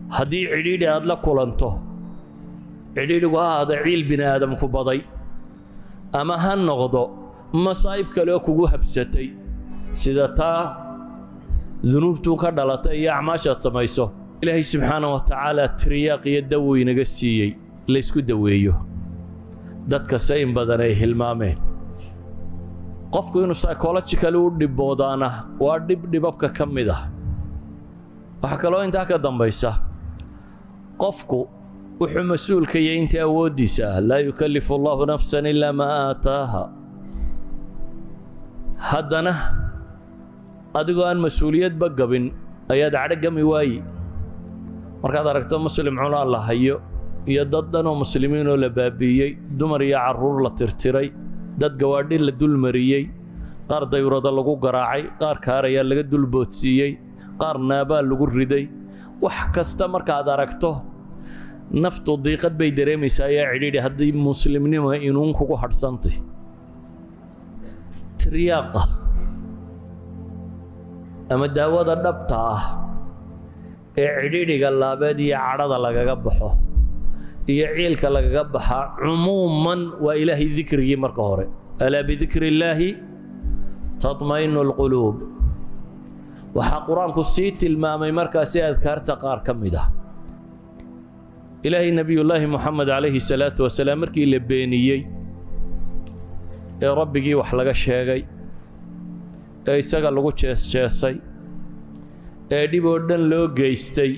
Haddii cidhiidhi aad la kulanto, cidhiidhigu ha ahaado ciil bini aadamku baday ama ha noqdo masaa'ib kale oo kugu habsatay, sida taa dunuubtuu ka dhalatay iyo acmaashaad samayso, Ilaahay subxaana wa tacaala tiriyaaq iyo dawo inaga siiyey laysku daweeyo. Dadka se in badan ay hilmaameen. Qofku inuu psychologically u dhiboodaana waa dhib dhibabka ka mid ah. Waxaa kaloo intaa ka dambaysa, qofku wuxuu mas-uul ka yahay inta awooddiisa ah. Laa yukallifu Allahu nafsan ilaa maa aataaha. Haddana adigoo aan mas-uuliyadba gabin ayaad cadho gami waayi markaad aragto muslim cunaa la hayo iyo dad dhan oo muslimiinoo la baabi'iyey, dumar iyo carruur la tirtiray, dad gawaadhi la dulmariyey, qaar dayurada lagu garaacay, qaar kaarayaa laga dulboodsiiyey, qaar naabaa lagu riday. Wax kasta markaad aragto naftu diiqad bay dareemaysaa ayaa cidhiidhi haddii muslimnimo inuun kugu hadhsantay. Tiryaaqa ama daawada dhabta ah ee cidhiidhiga laabeed iyo cadhada lagaga baxo iyo ciilka lagaga baxaa cumuuman waa Ilaahay dikrigii marka hore. Alaa bidikri illaahi taطma'inu alquluub. Waxaa Qur-aanku sii tilmaamay markaasi adkaarta qaar ka mid ah. Ilaahay nebiyullaahi Moxamed calayhi salaatu wasalaam markii la beeniyey ee rabbigii wax laga sheegay ee isaga lagu jees-jeesay ee dhib oo dhan loo geystay,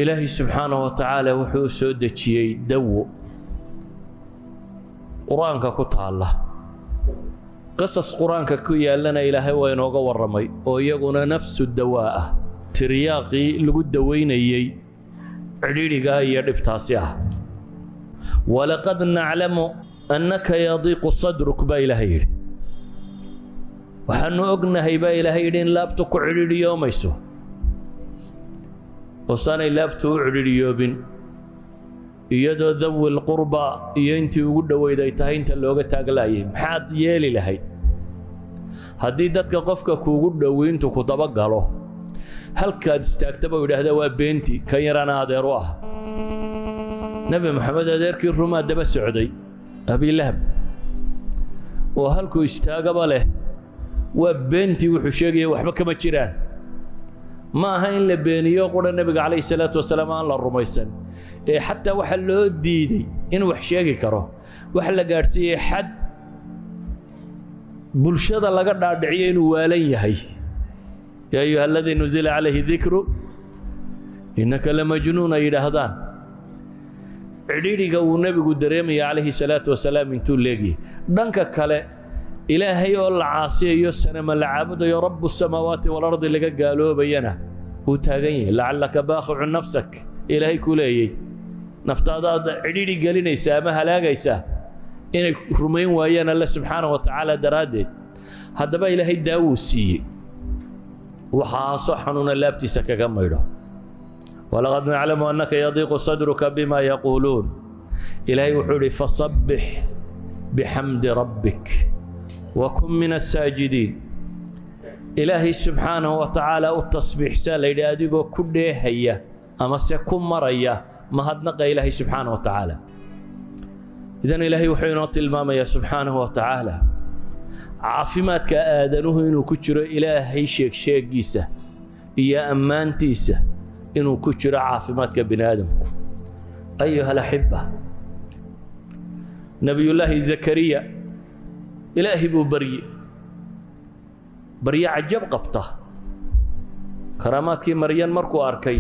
Ilaahay subxaanahu wa tacaala wuxuu u soo dejiyey dawo Qur-aanka ku taalla. Qisas Qur-aanka ku yaallana Ilaahay waa inooga warramay oo iyaguna nafsu dawaa ah, tiryaaqii lagu dawaynayey cidhiidhigaa iyo dhibtaasi ah. Walaqad naclamu annaka yadiiqu sadruk baa Ilaahay yidhi. Waxaanu ognahay baa Ilaahay yidhi in laabtu ku cidhiidhiyoomayso, oo saanay laabtu u cidhiidhiyoobin iyadoo dawil qurba iyo intii ugu dhoweyd ay tahay inta looga taaglaayay. Maxaad yeeli lahayd haddii dadka qofka kuugu dhowi intuu ku dabagalo halkaad istaagtaba u yidhaahda waa beenti, kan yarana adeer u ah? Nebi Moxamed adeerkii rumaa daba socday, Abilahab, oo halkuu istaagaba leh waa beentii, wuxuu sheegaya waxba kama jiraan. Ma aha in la beeniyo qura nebiga calayhi salaatu wasalaam aan la rumaysan ee xataa waxaa loo diiday inuu wax sheegi karo. Waxa la gaadhsiiyey xad bulshada laga dhaadhiciyo inuu waalan yahay. Yaa ayuha aladii nuzila calayhi dikru innaka lamajnuun ay yidhaahdaan. Cidhiidhiga uu nebigu dareemaya calayhi salaatu wasalaam intuu leegyahay. Dhanka kale Ilaahay oo la caasiyayo, sanama la caabudayo, rabu samaawaati walardi laga gaaloobayana wuu taagan yahay. Lacallaka baakhicun nafsak Ilaahay ku leeyey, naftaadaad cidhiidhi gelinaysaa ama halaagaysaa inay rumayn waayaan Alle subxaana wa tacaala daraaddeed. Haddaba Ilaahay daawuu siiyey waxaasoo xanuuna laabtiisa kaga maydho. Walaqad naclamu annaka yadiiqu sadruka bima yaquuluun. Ilaahay wuxuu idhi fasabbix bixamdi rabbik wakun min asaajidiin. Ilaahay subxaanahu wa tacaala u tasbiixsaa la yidhi adigoo ku dheehaya ama se ku maraya mahadnaqa Ilaahay subxaanahu wa tacaala. Idan Ilaahay wuxuu inoo tilmaamayaa subxaanahu wa tacaala caafimaadka aadanuhu inuu ku jiro Ilaahay sheegsheegiisa iyo ammaantiisa, inuu ku jiro caafimaadka bini aadamku. Ayuha alaxiba, nebiyullaahi Zakariya Ilaahay buu barye, barye cajab qabta. Karaamaadkii Maryan markuu arkay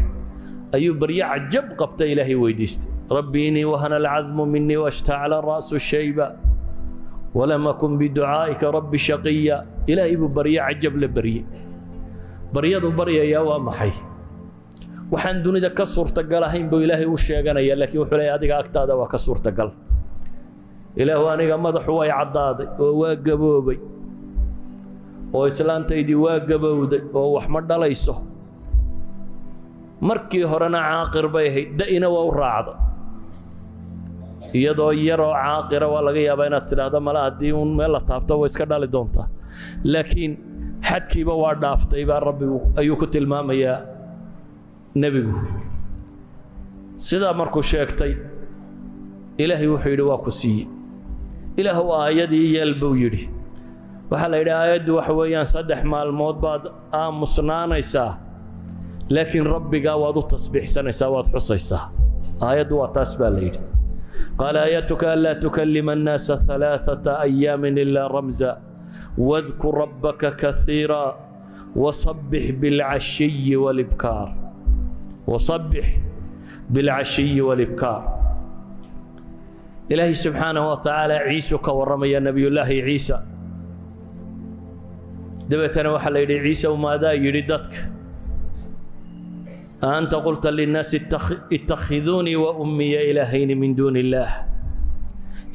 ayuu barye cajab qabta Ilaahay weydiistay. Rabbi inii wahana alcadmu minii washtacala ra'su shayba walam akun biducaa'ika rabbi shaqiya. Ilaahay buu barye cajab la baryey. Baryadu baryayaa waa maxay? Waxaan dunida ka suurtagal ahayn buu Ilaahay u sheeganaya, laakiin wuxuu leeyahay adiga agtaada waa ka suurtagal. Ilaahu, aniga madaxu way caddaaday oo waa gaboobay oo islaantaydii waa gabowday oo wax ma dhalayso, markii horena caaqir bay ahayd, da'ina waa u raacday. Iyadoo yaroo caaqira waa laga yaabaa inaad tidhaahdo mala haddii uun meel la taabto way iska dhali doontaa, laakiin Xadkiiba waa dhaaftay baa Rabbigu ayuu ku tilmaamayaa nebigu. Sidaa markuu sheegtay, Ilaahay wuxuu yidhi: "Waa ku siiyey." Ilaahu aayadii yeel buu yidhi. Waxaa la yidhi aayaddu waxa weeyaan 3 maalmood baad aamusnaanaysaa, laakiin Rabbigaa waad u tasbiixsanaysaa, waad xusaysaa. Aayaddu waa taas baa la yidhi. قال آيتك ألا تكلم الناس 3 أيام إلا رمزا واذكر ربك كثيرا وسبح بالعشي والإبكار، وسبح بالعشي والإبكار. إلهي سبحانه وتعالى Ciise ka warramaya, Nebiyullaahi Ciise. Dabeetana waxaa la yidhi: "Ciise, maadaa yidhi dadka? أأنت قلت للناس اتخذوني وأمي إلهين من دون الله؟"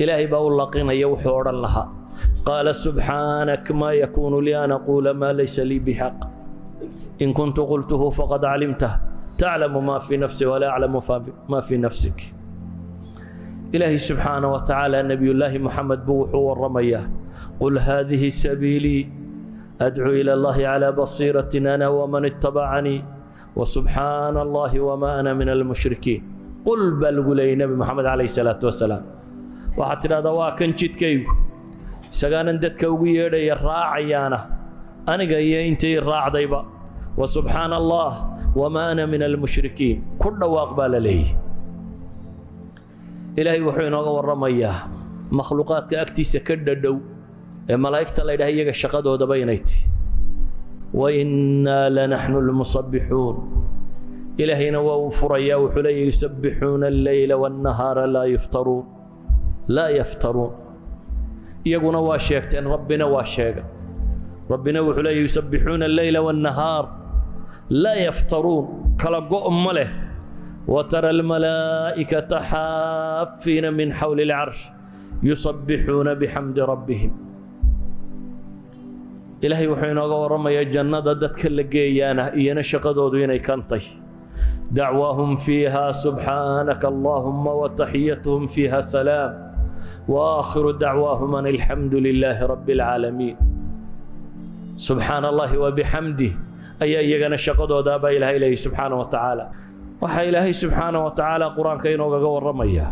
Ilaahay baa u laqinaya wuxuu odhan lahaa. قال سبحانك ما يكون لي أن أقول ما ليس لي بحق، إن كنت قلته فقد علمته، تعلم ما في نفسي ولا أعلم ما في نفسك. Ilaahay subxaanaه wa tacaala Nebiyullaahi Moxamed buu wuxuu warramayaa: قل هذه سبيلي أدعو إلى الله على بصيرة أنا ومن اتبعني وسبحان الله وما أنا من المشركين. قل baa lagu leeyay Nebi Moxamed calayh salaatu wasalaam, waxaad tidhahdaa: waa kan jidkaygu, isagaanan dadka ugu yeedhaya, raacayaana aniga iyo intii raacdayba. وسبحان الله وما أنا من المشركين. Ku dhawaaq baa la leeyahy. Ilaahay wuxuu inooga warramayaa makhluuqaadka agtiisa ka dhadhow ee malaa'igta la yidhaha, iyaga shaqadoodaba inay tihi وإنا لنحن المسبحون. Ilaahayna waa uu furayaa, wuxuu leeyahy: يسبحون الليل والنهار لا يفترون، لا يفترون. Iyaguna waa sheegteen, Rabbina waa sheega. Rabbina wuxuu leeyahy: يسبحون الليل والنهار لا يفترون. Kala go' ma leh. وترى الملائكة حافين من حول العرش يسبحون بحمد ربهم. Ilaahay wuxuu inooga warramayaa jannada dadka la geeyaana iyana shaqadoodu inay kantay: دعواهم فيها سبحانك اللهم وتحيتهم فيها سلام وآخر دعواهم أن الحمد لله رب العالمين. سبحان الله وبحمده ayaa iyagana shaqadoodaa baa Ilahay leeyahy subxaana wa tacaala. Waxaa Ilaahay subxaana wa tacaala Qur-aanka inoogaga warramayaa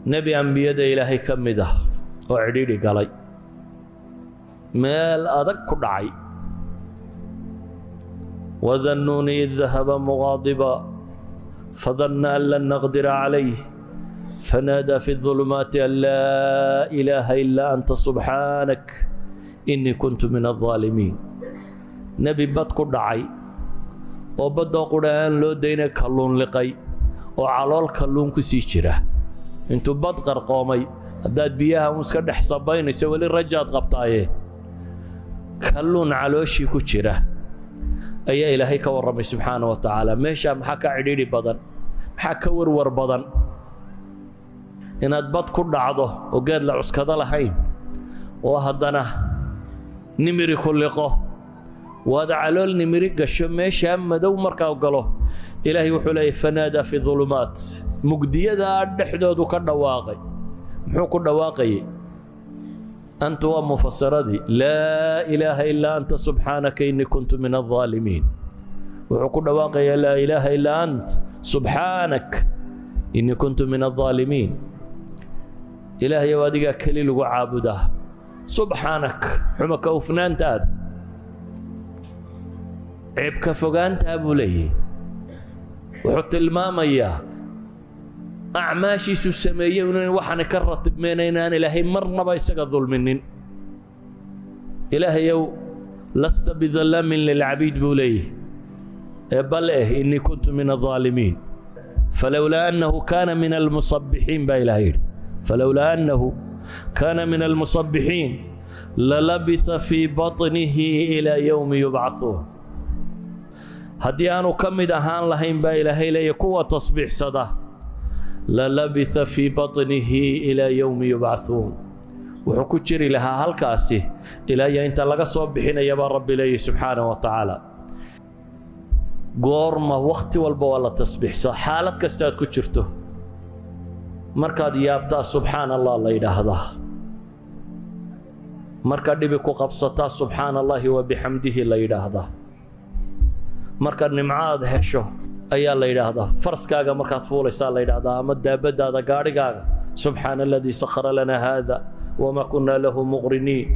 nebi ambiyada Ilaahay ka mid ah oo cidhiidhi galay, meel adag ku dhacay. وذا النون إذ ذهب مغاضبا فظن أن لن نقدر عليه فنادى في الظلمات أن لا إله إلا أنت سبحانك إني كنت من الظالمين. Nebi bad ku dhacay oo baddoo qudha aan loo dayna kalluun liqay oo calool kalluun ku sii jira, intuu bad qarqoomay. Haddaad biyaha un iska dhex sabaynayso, weli rajaad qabtaaye, kalluun calooshii ku jira ayaa Ilaahay ka warramay subxaana wa tacaala. Meeshaa maxaa ka cidhiidhi badan? Maxaa ka warwar badan inaad bad ku dhacdo oo geed la cuskado lahayn, oo haddana nimiri ku liqo, waad calool nimiri gasho, meeshaa madow markaa galo? Ilaahay wuxuu leeyahy: فنادى في الظلمات. Mugdiyadaa dhexdoodu ka dhawaaqay. Muxuu ku dhawaaqayay? Antu waa mufasiradii: لا إله إلا أنت سبحانك إني كنت من الظالمين. Wuxuu ku dhawaaqayaa: لا إله إلا أنت سبحانك إني كنت من الظالمين. Ilaahayow, adigaa keli lagu caabudaa. Subxaanak, xuma ka hufnaantaada, ceeb ka fogaantaa buu leeyahy. Wuxuu tilmaamayaa acmaashiisuu sameeyey inan waxaana ka ratibmeyna inaan Ilaahay marnaba isaga dulminin. "Ilaahayow, لست بظلام للعبيد" buu leeyahy, ee bal eh إني كنت من الظالمين. فلولا أنه كان من المسبحين baa Ilahay yidhi: فلولا أنه كان من المسبحين للبث في بطنه إلى يوم يبعثون. Haddii aanu ka mid ahaan lahayn baa Ilaahay leeya kuwa tasbiixsada, للبث في بطنه إلى يوم يبعثون. Wuxuu ku jiri lahaa halkaasi ilaa iyo inta laga soo bixinaya baa Rabbi leeyahy subxaanaه wa tacaala. Goorma? Wakhti walba waa la tasbiixsaa. Xaalad kasta aad ku jirto, markaad yaabtaa subxaan Allah la yidhaahdaa. Marka dhibi ku qabsataa subxaana allahi wa bixamdihi la yidhaahdaa. Marka nimco aad hesho ayaa la yidhaahdaa. Faraskaaga markaad fuulaysaa la yidhaahdaa, ama daabadaada, gaadhigaaga, subxaana aladii sakhara lana haada wamaa kunna lahu muqriniin.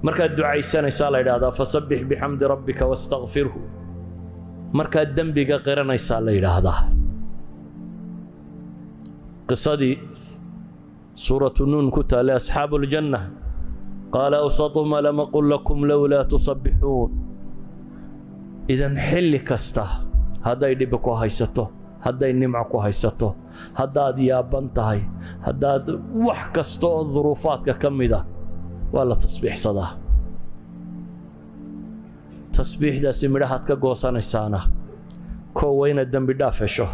Markaad ducaysanaysaa la yidhaahdaa, fasabbix bixamdi rabbika wastakfirhu. Markaad dembiga qiranaysaa la yidhaahdaa. Qisadii suuratu Nuun ku taale, asxaabu aljanna, qaala awsatuhum alam aqul lakum lowlaa tusabbixuun. Idan xilli kasta hadday dhibi ku haysato, hadday nimco ku haysato, haddaad yaaban tahay, haddaad wax kasta oo duruufaadka ka mid a, waa la tasbiixsadaa. Tasbiixdaasi midhahaad ka goosanaysaana koo waa inaad dembi dhaaf hesho.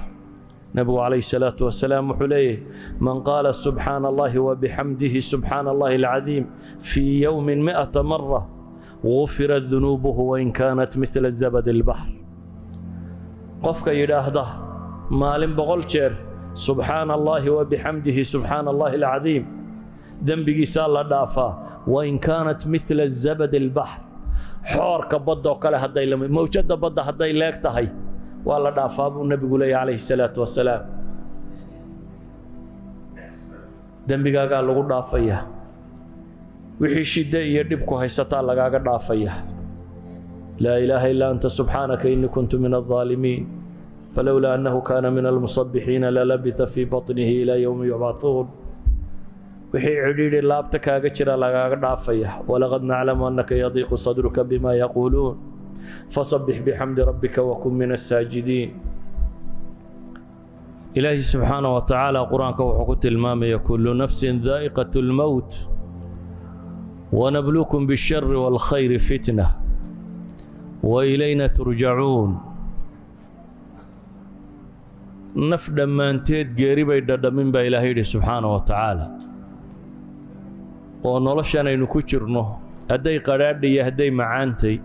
Nebigu calayhi salaatu wasalaam wuxuu leeyahy: man qaala subxaana allahi wa bixamdihi subxaana allahi alcadiim fii yowmin 100 mara gufirat dunuubuhu wain kaanat midla zabadi albaxr. Qofka yidhaahda maalin 100 jeer subxaana allahi wa bixamdihi subxaana allahi alcadiim, dembigiisaa la dhaafaa wain kaanat midla zabadi albaxr, xoorka badda oo kale hadday la mawjadda badda hadday leeg tahay, waa la dhaafaa buu nebigu leeyahy calayhi salaatu wasalaam. Dembigaagaa lagu dhaafaya, wixii shidde iyo dhibku haysataa lagaaga dhaafaya. Laa ilaaha illaa anta subxaanaka innii kuntu min aldaalimiin. Falowlaa annahu kaana min almusabbixiina lalabitha fii baطnihi ilaa yowmi yubcahuun. Wixii cidhiidhi laabta kaaga jira lagaaga dhaafaya. Walaqad naclamu annaka yadiiqu sadruka bima yaquuluun fasabbix bixamdi rabbika wakun min asaajidiin. Ilaahi subxaanaه wa tacaala qur-aanka wuxuu ku tilmaamaya: kullu nafsin daa'iqaة اlmowt wanabluukum bالshari wاlkhayri fitna wa ilayna turjacuun. Naf dhammaanteed geeri bay dhadhamin baa Ilaahay yidhi subxaanaه wa tacaala. Oo noloshan aynu ku jirno, hadday qadhaadha iyo hadday macaantay,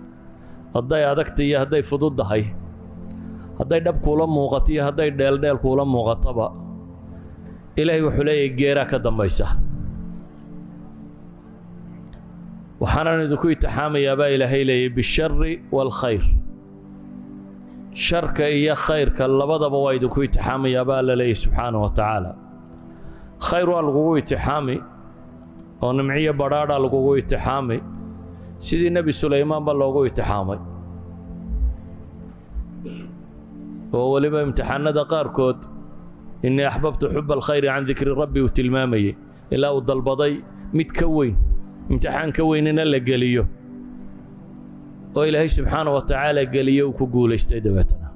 hadday adagtay iyo hadday fududdahay, hadday dhab kuula muuqato iyo hadday dheeldheel kuula muuqataba, Ilaahay wuxuu leeyahay geeraa ka dambaysa. Waxaanan idinku itixaamayaa baa Ilaahay leeyahy bishari waalkhayr. Sharka iyo khayrka labadaba waa idinku itixaamayaa baa la leeyahy subxaana wa tacaala. Khayr waa lagugu itixaami oo nimciyo badhaadhaa lagugu itixaami, sidii Nebi Sulaymaan ba loogu itixaamay, oo weliba imtixaanada qaarkood innii axbabtu xuba alkhayri can dikri rabbi uu tilmaamayey, ilaa uu dalbaday mid ka weyn, imtixaan ka weynina la geliyo, oo Ilaahay subxaana wa tacaala geliyo, uu ku guulaystay. Dabeetana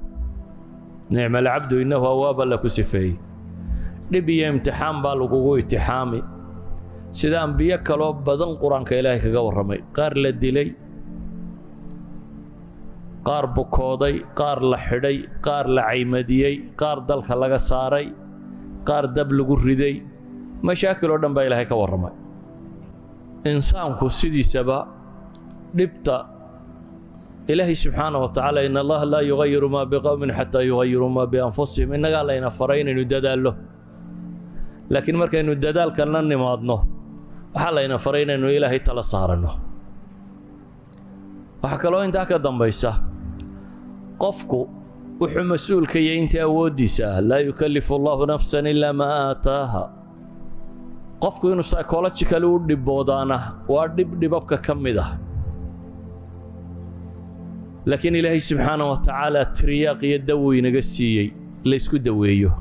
nicma alcabdu innahu awaaba la ku sifeeyey. Dhib iyo imtixaan baa lagugu itixaami, sida ambiyo kaloo badan qur-aanka Ilaahay kaga warramay: qaar la dilay, qaar bukooday, qaar la xidhay, qaar la caymadiyey, qaar dalka laga saaray, qaar dab lagu riday. Mashaakil oo dhan baa Ilaahay ka warramay. Insaanku sidiisaba dhibta Ilaahay subxaana wa tacaala, in allaha laa yugayiru maa biqowmin xataa yugayiruu maa bianfusihim. Innagaa layna faray inaynu dadaallo, laakiin markaynu dadaalkan la nimaadno, waxaa layna faray inaynu Ilaahay tala saaranno. Waxaa kaloo intaa ka dambaysa, qofku wuxuu mas-uul ka yahay inta awooddiisa ah. Laa yukallifu allahu nafsan ilaa maa aataaha. Qofku inuu psychologically u dhiboodaana waa dhib dhibabka ka mid ah, laakiin Ilaahay subxaana wa tacaala tiriyaaq iyo dawo inaga siiyey laysku daweeyo,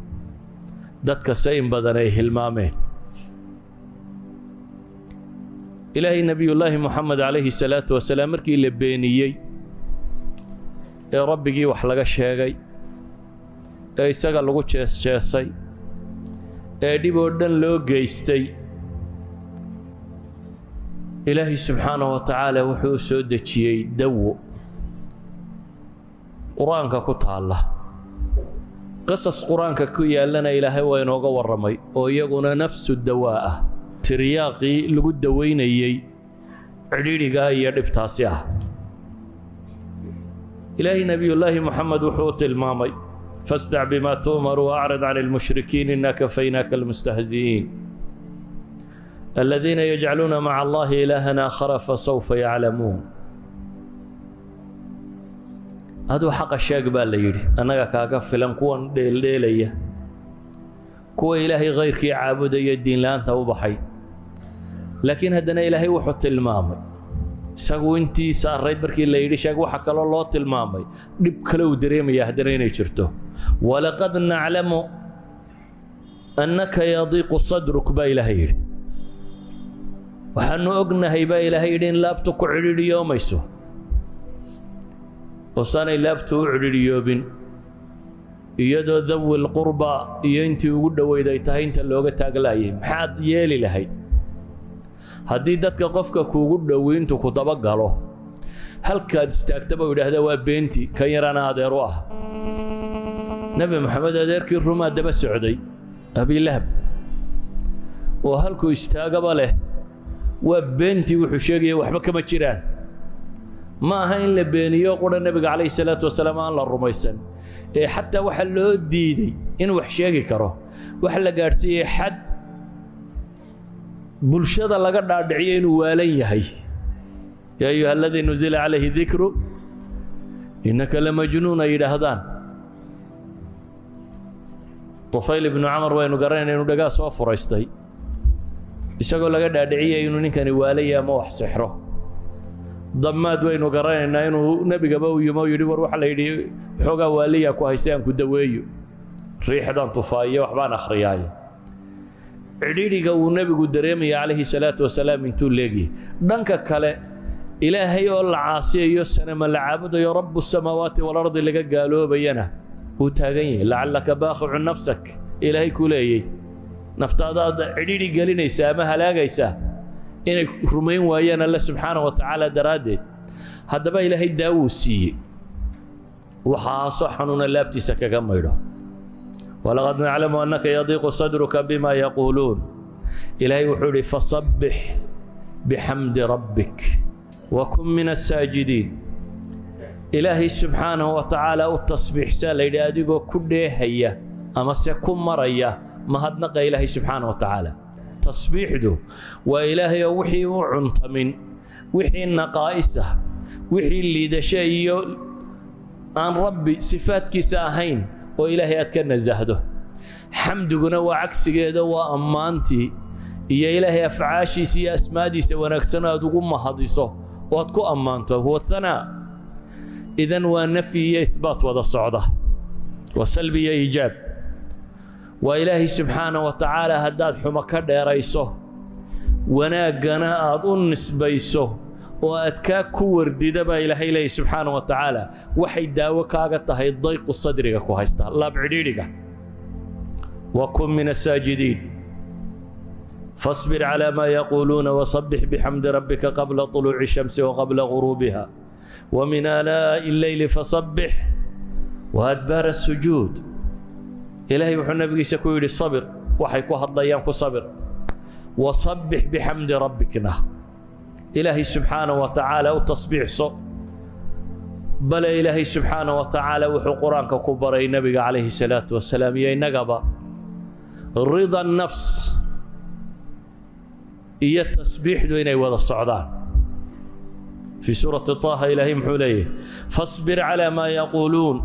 dadka se in badan ay hilmaameen. Ilaahay Nebiyullaahi Moxamed calayhi salaatu wasalaam markii la beeniyey ee rabbigii wax laga sheegay ee isaga lagu jees-jeesay ee dhib oo dhan loo geystay, Ilaahay subxaanahu wa tacaala wuxuu u soo dejiyey dawo qur-aanka ku taalla. Qisas qur-aanka ku yaallana Ilaahay waa inooga warramay, oo iyaguna nafsu dawaa ah, tiryaaqii lagu dawaynayey cidhiidhigaa iyo dhibtaasi ah. Ilaahay Nebiyullaahi Moxamed wuxuu u tilmaamay: fasdac bima tu'mar waacrid can ilmushrikiin inna kafaynaaka almustahzi'iin. Aladiina yajcaluuna maca Allahi ilaahan aakhara fasawfa yaclamuun. Aduu xaqa sheeg baa la yidhi, annaga kaaga filan kuwan dheeldheelaya, kuwa Ilaahay khayrkii caabudaya, diinla-aanta u baxay. Laakiin haddana Ilaahay wuxuu tilmaamay isagu intii saarayd markii la yidhi sheeg, waxa kaloo loo tilmaamay dhib kale uu dareemaya haddana inay jirto. Walaqad naclamu annaka yadiiqu sadruk baa Ilaahay yidhi. Waxaanu ognahay baa Ilaahay yidhi in laabtu ku cidhidhiyoomayso, oo saanay laabtu u cidhidhiyoobin iyadoo dawil qurba iyo intii ugu dhoweyd ay tahay inta looga taaglaayay. Maxaad yeeli lahayd haddii dadka qofka kuugu dhowi intuu ku dabagalo halkaad istaagtaba u yidhaahda waa beenti, kan yarana adeer u ah? Nebi Maxamed adeerkii rumaa daba socday, Abilahab, oo halkuu istaagaba leh waa beentii, wuxuu sheegaya waxba kama jiraan. Ma aha in la beeniyo qura nebiga calayhi salaatu wasalaam aan la rumaysan ee xataa waxaa loo diiday inuu wax sheegi karo. Waxa la gaadhsiiyey xad bulshada laga dhaadhiciyo inuu waalan yahay. Yaa ayuha aladii nuzila calayhi dikru innaka lamajnuun ay yidhaahdaan. Tufayl ibnu Camar waynu garanayna inuu dhagaa soo furaystay isagoo laga dhaadhiciyay inuu ninkani waalaya ama wax sixro. Damaad waynu garanaynaa inuu nebigaba u yimo yidhi, war waxa la yidhi xoogaa waaliyaa ku haystay, aan ku daweeyo, riixdaan tufaayo, waxbaan akhriyaayo. Cidhidhiga uu nebigu dareemaya calayhi salaatu wasalaam intuu leegyahay. Dhanka kale, Ilaahay oo la caasiyayo, sanama la caabudayo, rabu samaawaati walardi laga gaaloobayana uu taagan yahay. Lacallaka baakhicun nafsak, Ilaahay ku leeyey, naftaadaad cidhidhi gelinaysaa ama halaagaysaa inay rumayn waayaan Alle subxaana wa tacaala daraaddeed. Haddaba Ilaahay daawuu siiyey, waxaasoo xanuuna laabtiisa kaga maydho. Walaqad naclamu annaka yadiiqu sadruka bima yaquuluun. Ilaahay wuxuu idhi, fasabbix bixamdi rabbik wakun min asaajidiin. Ilaahay subxaanahu wa tacaala u tasbiixsaa la yidhi adigoo ku dheehaya amase ku maraya mahadnaqa Ilaahay subxaanahu wa tacaala. Tasbiixdu waa Ilaahay oo wixii u cuntamin, wixii naqaa'is ah, wixii liidasho iyo aan Rabbi sifaadkiisa ahayn oo Ilaahay aad ka nasahdo. Xamdiguna waa cagsigeeda, waa ammaantii iyo Ilaahay afcaashiisa iyo asmaadiisa wanaagsan aad ugu mahadiso oo aad ku ammaanto. Huwa hanaa. Idan waa nafyi iyo ihbaat wada socda, waa salbi iyo iijaab. Waa Ilaahay subxaana wa tacaala haddaad xumo ka dheerayso, wanaaggana aad u nisbayso oo aad kaa ku wardida baa Ilaahay leeyahy subxaana wa tacaala, waxay daawo kaaga tahay dayqu sadriga ku haysta, laab cidhiidhiga. Wa kun min asaajidiin. Fasbir calaa maa yaquuluuna wasabbix bixamdi rabbika qabla طuluuci shamsi waqabla guruubiha wa min aanaa'i alleyli fasabbix wa adbaara asujuud. Ilaahay wuxuu nabigiisa ku yidhi, sabir, waxay ku hadlayaan ku sabir, wasabbix bixamdi rabbikna, Ilaahay subxaana wa tacaala u tasbiixso. Bale Ilaahay subxaana wa tacaala wuxuu qur-aanka ku baray nebiga calayhi salaatu wasalaam iyo innagaba rida nafs iyo tasbiixdu inay wada socdaan. Fii suurati Taaha Ilaahay muxuu leeyahy? Fasbir calaa maa yaquuluun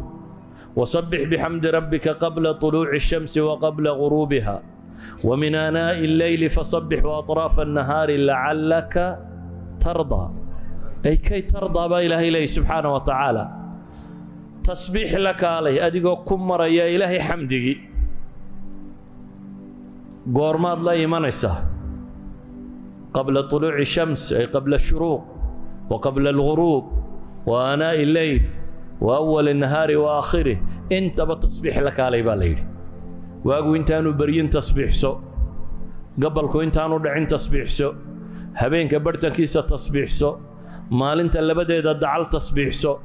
wasabbix bixamdi rabbika qabla طuluuci الshamsi waqabla guruubiha ومن آناء الليل فصبح وأطراف النهار لعلك ترضى، أي كي ترضى baa Ilaahay leeyahy subxaana wa tacaala. Tasbiix la kaalay adigoo ku maraya Ilaahay xamdigii. Goormaad la imanaysaa? Qabla طuluuci shams, ay qabla shuruuq, wa qabla alguruub, wa aanaa'i lleyl, wa awal الnahaari wa aakhirih, intaba tasbiix la kaalay baa la yidhi. Waagu intaanu beryin tasbiixso, gabalku intaanu dhicin tasbiixso, habeenka barhtankiisa tasbiixso, maalinta labadeeda dacal tasbiixso.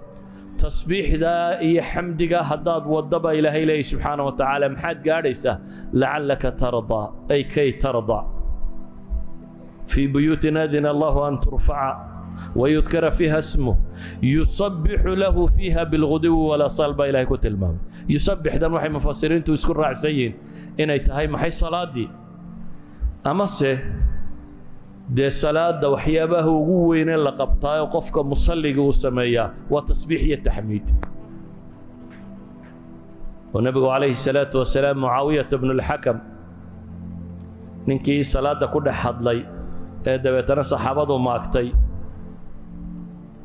Tasbiixdaa iyo xamdigaa haddaad waddaba, Ilaahay leeyahy subxaana wa tacaala, maxaad gaadhaysaa? Lacallaka tardaa, ay kay tardaa. Fii buyuutin adina Allahu an turfaca wayudkara fiiha smuh yusabbixu lahu fiiha bilguduwi walasaal baa Ilahay ku tilmaamay. Yusabbixdan waxay mufasiriintu isku raacsan yihiin inay tahay maxay? Salaadii amase Dee salaada waxyaabaha ugu weynee la qabtaayo qofka musalliga uu sameeyaa waa tasbiix iyo taxmiid. Oo nebigu calayhi salaatu wasalaam Mucaawiyata bnu lxakam, ninkii salaadda ku dhex hadlay ee dabeetana saxaabadu maagtay,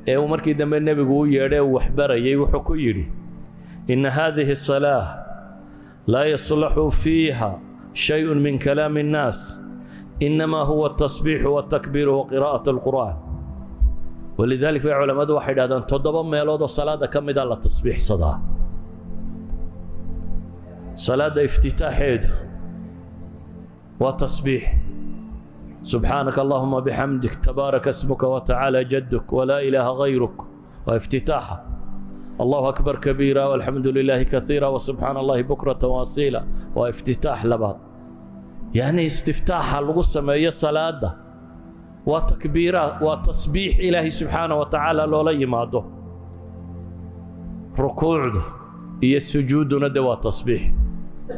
ee uu markii dambe nebigu u yeedhay uu waxbarayay, wuxuu ku yidhi: ina hadihi asalaa laa yaslaxu fiiha shayء min kalaami الnaas, inama huwa الtasbiixu والtakbiiru wa qiraa'aة اlqur'aan. Walidalik bay culammadu waxay idhahdaan 7 meelood oo salaadda ka mida la tasbiixsadaa. Salaadda iftitaaxeedu waa tasbiix: subxaanaka allahuma bixamdik, tabaaraka ismuka watacaala jaduk, walaa ilaaha gayruk. Waa iftitaaxa. Allahu akbar kabiira, walxamdu lilaahi kaiira, wasubxaana allahi bukrata waasiila. Waa iftitaax labaad. Yacni istiftaaxa lagu sameeyo salaada waa takbiira, waa tasbiix Ilaahay subxaana wa tacaala loola yimaado. Rukuucdu iyo sujuudduna de waa tasbiix: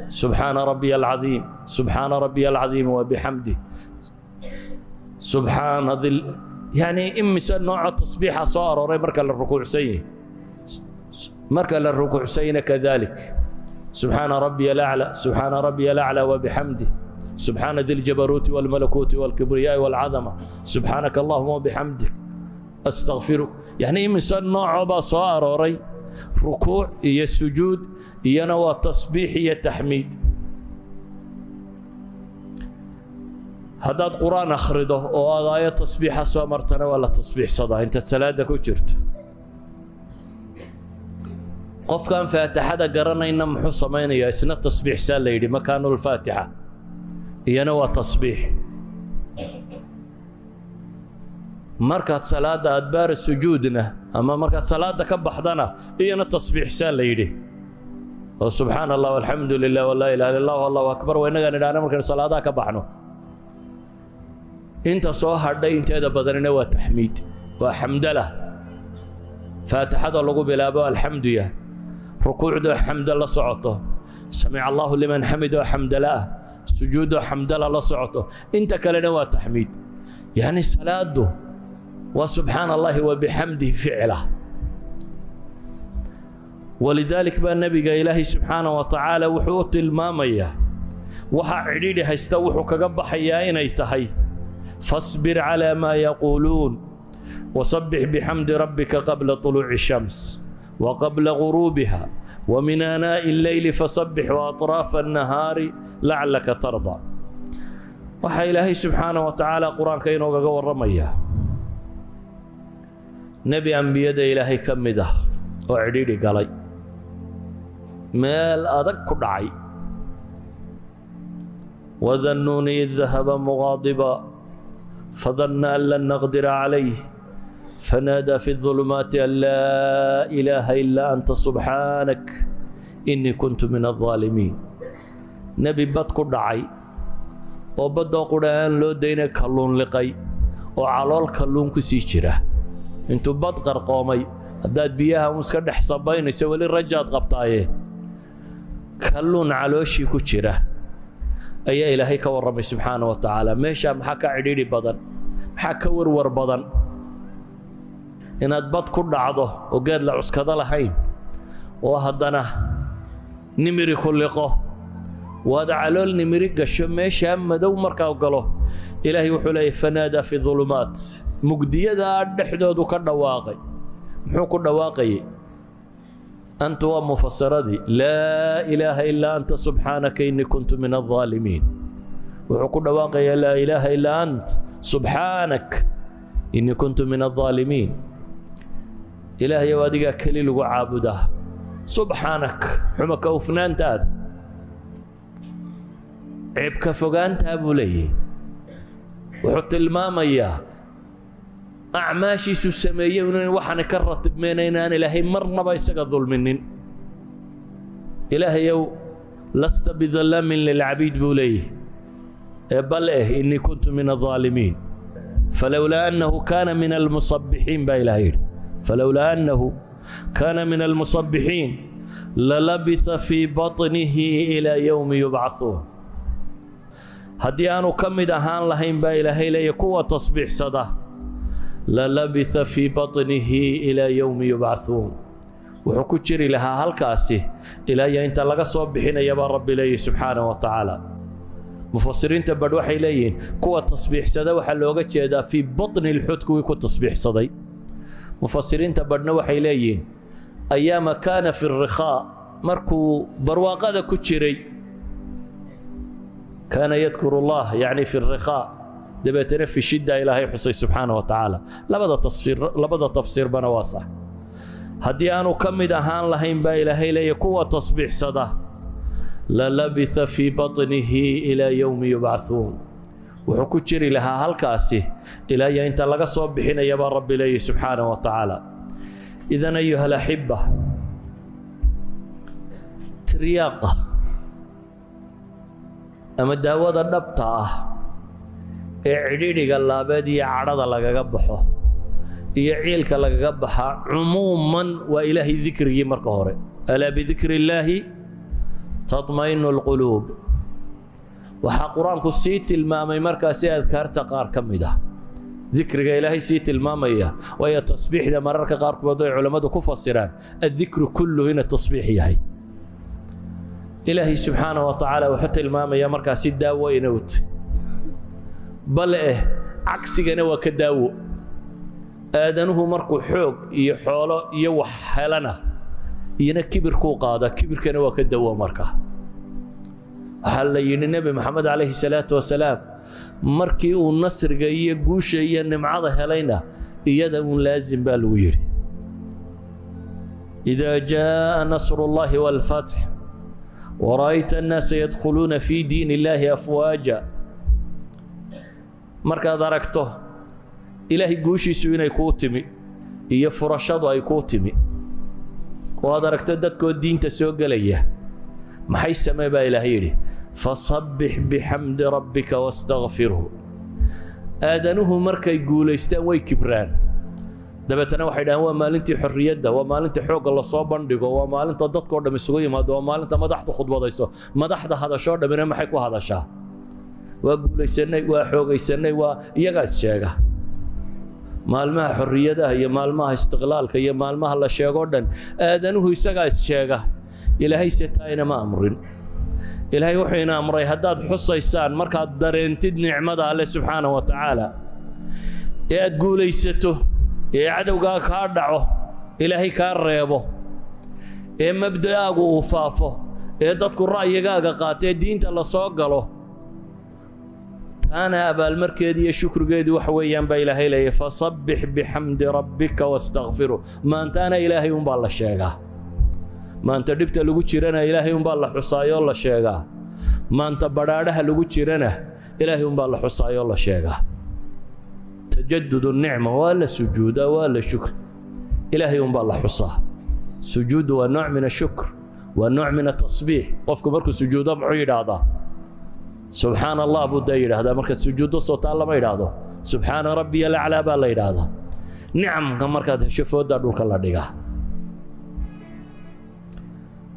subxaana rabbiya alcadiim, subxaana rabbiya alcadiim wa bixamdih, subxaana dil. Yacni imise nooco tasbiixa soo arooray marka la rukuucsan yahay? Marka la rukuucsanyna kadalik: subxaana rabbiya alaclى, subxaana rabbiya alaclى wa bixamdih, subxaana di ljabaruuti walmalakuuti walkibriyaai walcadama, subxaanaka allahuma wabixamdik, astakfiruk. Yacni imise nooco baa soo arooray rukuuc iyo sujuud? Iyana waa tasbiix iyo taxmiid. Haddaad qur-aan akhrido oo aad aayad tasbiixa soo martana, waa la tasbiixsadaa intaad salaada ku jirto. Qofkaan faatixada garanayna muxuu samaynayaa? Isna tasbiixsaa la yidhi makaanulfaatixa, iyana waa tasbiix. Markaad salaadda adbaara sujuudna ama markaad salaadda ka baxdana, iyana tasbiixsaa la yidhi oo subxaana allah, alxamdu lilah, walaa ilaha illa allah, allahu akbar. Waa innagaan idhahna markaynu salaadaha ka baxno. Inta soo hadhay inteeda badanina waa taxmiid, waa xamdala. Faatixada lagu bilaabo alxamduya, rukuucdoo xamdo la socoto, samica allahu liman xamidoo xamdala ah, sujuudoo xamdala la socoto, inta kalena waa taxmiid. Yacni salaadu waa subxaana allahi wa bixamdihi ficla. Walidaalik baa nebiga Ilaahay subxaana wa tacaala wuxuu u tilmaamayaa waxaa cidhidhi haysta wuxuu kaga baxayaa inay tahay: fasbir calaa maa yaquuluun, wasabbix bixamdi rabbika qabla طuluuci الshams waqabla guruubiha, وmin aanaaءi اlleyli fasabbix وaطraafa الnahaari lacalaka tarda. Waxaa Ilaahay subxaana wa tacaala qur-aanka inoogaga warramayaa nebi ambiyada Ilaahay ka mid ah oo cidhidhi galay, meel adag ku dhacay. Wadannuuni id dahaba muqaadiba fadanna an lan naqdira calayh, fanaadaa fi الظulumaati an laa ilaaha ilaa anta, subxaanak, inii kuntu min الظaalimiin. Nebi bad ku dhacay oo baddoo qudha aan loo daynay, kalluun liqay oo calool kalluun ku sii jira intuu bad qarqoomay. Haddaad biyaha un iska dhex sabaynayso, weli rajaad qabtaaye, kalluun calooshii ku jira ayaa Ilaahay ka warramay subxaana wa tacaala. Meeshaa maxaa ka cidhiidhi badan? Maxaa ka warwar badan inaad bad ku dhacdo oo geed la cuskado lahayn, oo haddana nimiri ku liqo, waad calool nimiri gasho, meeshaa madow markaa galo? Ilaahay wuxuu leeyahy: fanaadaa fi dulumaat. Mugdiyadaa dhexdoodu ka dhawaaqay. Muxuu ku dhawaaqayay? Antu waa mufasiradii: laa ilaaha ilaa anta, subxaanaka, inii kuntu min الظaalimiin. Wuxuu ku dhawaaqayaa: laa ilaaha ilaa ant, subxaanak, inii kuntu min الظaalimiin. Ilaahayow, adigaa keli lagu caabudaa, subxaanak, xuma ka ufnaantaada, ceeb ka fogaantaa buu leeyahy. Wuxuu tilmaamayaa acmaashiisuu sameeyey in waxaana ka ratibmeyna inaan Ilaahay marnaba isaga dulminin. Ilaahayow, lasta bidallaamin lilcabiid buu leeyahy, ee bal inii kuntu min الظaalimiin. Falowlaa annahu kaana min almusabbixiin baa Ilahay yidhi, falowlaa annahu kaana min almusabbixiin lalabitha fii baطnihi ilaa yowmi yubcaثuun. Haddii aanu ka mid ahaan lahayn baa Ilaahay leeya kuwa tasbiixsada, lalabitha fii baطnihi ilaa yowmi yubcahuun, wuxuu ku jiri lahaa halkaasi ilaa iyo inta laga soo bixinaya baa Rabbi leeyahy subxaanaه wa tacaala. Mufasiriinta badh waxay leeyihiin kuwa tasbiixsada waxaa looga jeedaa fii baطni اlxut kuwii ku tasbiixsaday. Mufasiriinta badhna waxay leeyihiin ayaama kaana fi الrikhaa, markuu barwaaqada ku jiray, kaana yadkuru اllah yacni fi الrikhaa, dabeetana fi shidda Ilaahay xusay subxaanaه wa tacaala. Labada tafsiir, labada tafsiirbana waa sax. Haddii aanu ka mid ahaan lahayn baa Ilaahay leeya kuwa tasbiixsada, lalabitha fii baطnihi ilaa yowmi yubcahuun, wuxuu ku jiri lahaa halkaasi ilaa iyo inta laga soo bixinaya baa Rabbi leeyahy subxaanaه wa tacaala. Idan ayuha alaxiba, tiryaaqa ama daawada dhabta ah ee cidhidhiga laabeed iyo cadhada lagaga baxo iyo ciilka lagaga baxaa cumuuman waa Ilaahay dikrigii marka hore. Alaa bidikri illaahi taطma'inu alquluub. Waxaa Qur-aanku sii tilmaamay markaasi adkaarta qaar ka mid ah dikriga Ilaahay sii tilmaamaya, waayo tasbiixda mararka qaarkood ay culammadu ku fasiraan addikru kulluhu inuu tasbiix yahay. Ilaahay subxaanaه wa tacaala wuxuu tilmaamayaa markaasi daawo inuu tahy, bal eh cagsigana waa ka daawo. Aadanuhu markuu xoog iyo xoolo iyo wax helana iyona kibirkuu qaada, kibirkana waa ka dawo. Markaa waxaa la yidhi Nebi Moxamed calayhi salaatu wasalaam markii uu nasriga iyo guusha iyo nimcada helayna iyada uun laazim baa lagu yidhi: idaa jaaءa nasru اllahi wاlfatx wara'ayta annaasa yadkhuluuna fii diin illaahi afwaaja. Markaad aragto Ilaahay guushiisu inay kuu timi iyo furashadu ay kuu timi oo aad aragto dadkoo diinta soo gelaya, maxay samee baa Ilaahay yidhi? Fasabbix bixamdi rabbika wastakfirhu. Aadanuhu markay guulaystaan way kibraan, dabeetana waxay dhahaan waa maalintii xorriyadda, waa maalinta xoogga lasoo bandhigo, waa maalinta dadkao dham isugu yimaado, waa maalinta madaxdu khudbadayso. Madaxda hadashoo dhammina maxay ku hadashaa? Waa guulaysanay, waa xoogaysanay, waa iyagaa is sheega. Maalmaha xorriyadaha iyo maalmaha istiqlaalka iyo maalmaha la sheegoo dhan aadanuhu isagaa is sheega. Ilaahay se taa inama amrin. Ilaahay wuxuu ina amray haddaad xusaysaan markaad dareentid nicmada Alle subxaanaه wa tacaala ee aad guulaysato, ee cadowgaa kaa dhaco, Ilaahay kaa reebo, ee mabda'aagu uu faafo, ee dadku ra'yigaaga qaato, ee diinta la soo galo, taana abaalmarkeedi iyo shukrigeedu waxa weeyaan baa Ilaahay leeyahy fasabbix bixamdi rabbika wastakfiru. Maantaana Ilaahay unbaa la sheegaa, maanta dhibta lagu jirana Ilaahay unbaa la xusaayoo la sheegaa, maanta badhaadhaha lagu jirana Ilaahay unbaa la xusaayoo la sheegaa. Tajadud nicma waa la sujuudaa, waa la shukr, Ilaahay unbaa la xusaa. Sujuuddu waa nooc min ashukr, waa nooc min atasbiix. Qofku markuu sujuudo muxuu yidhaahdaa? Subxaana Allah buu dee yidhaahdaa. Markaad sujuuddo sootaan lama yidhaahdo subxaana rabbiya alaclaa baa la yidhaahdaa. Nicamka markaad hesho fooddaa dhulka la dhigaa.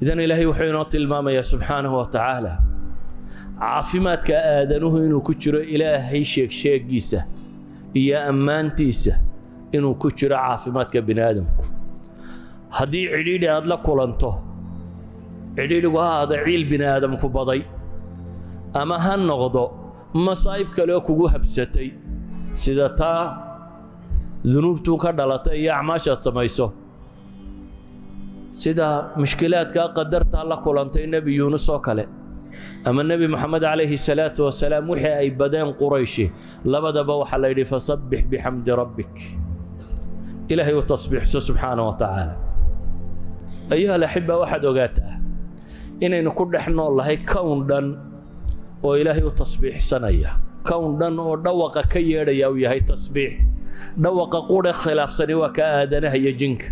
Idan Ilaahay wuxuu inoo tilmaamayaa subxaanahu wa tacaala caafimaadka aadanuhu inuu ku jiro Ilaahay sheegsheegiisa iyo ammaantiisa, inuu ku jiro caafimaadka bini aadamku. Haddii cidhiidhi aad la kulanto, cidhiidhigu ha ahaado ciil bini aadamku baday ama ha noqdo masaa'ib kale oo kugu habsatay sida taa dunuubtuu ka dhalatay iyo acmaashaad samayso, sida mushkilaadkaa qadartaa la kulantay Nebi Yuunus oo kale ama Nebi Moxamed calayhi salaatu wasalaam wixii ay badeen Qurayshi, labadaba waxaa la yidhi fasabbix bixamdi rabbik, Ilaahay u tasbiixso subxaana wa tacaala. Ayuha alaxiba, waxaad ogaataa inaynu ku dhex nool lahay kown dhan oo Ilaahay u tasbiixsanaya, kown dhan oo dhawaqa ka yeedhaya uu yahay tasbiix. Dhawaqa qudhe khilaafsani waa ka aadanaha iyo jinka.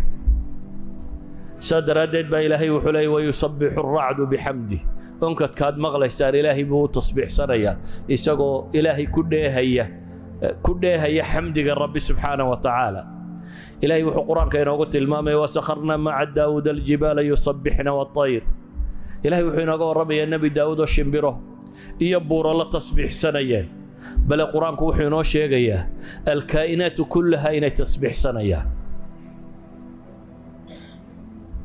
Saa daraaddeed baa Ilaahay wuxuu leeyay wayusabbixu aracdu bixamdih. Onkadkaad maqlaysaan Ilaahay buu u tasbiixsanayaa isagoo Ilaahay ku dheehaya, ku dheehaya xamdiga Rabbi subxaanaه wa tacaala. Ilaahay wuxuu Qur-aanka inoogu tilmaamaya wasakharnaa maca Daawuud aljibaala yusabbixna waطayr. Ilahay wuxuu inooga warramayaa Nebi Daawuud oo shimbiro Iyo buuro la tasbiixsanayeen. Bale Qur-aanku wuxuu inoo sheegayaa alkaa'inaatu kullaha inay tasbiixsanayaan,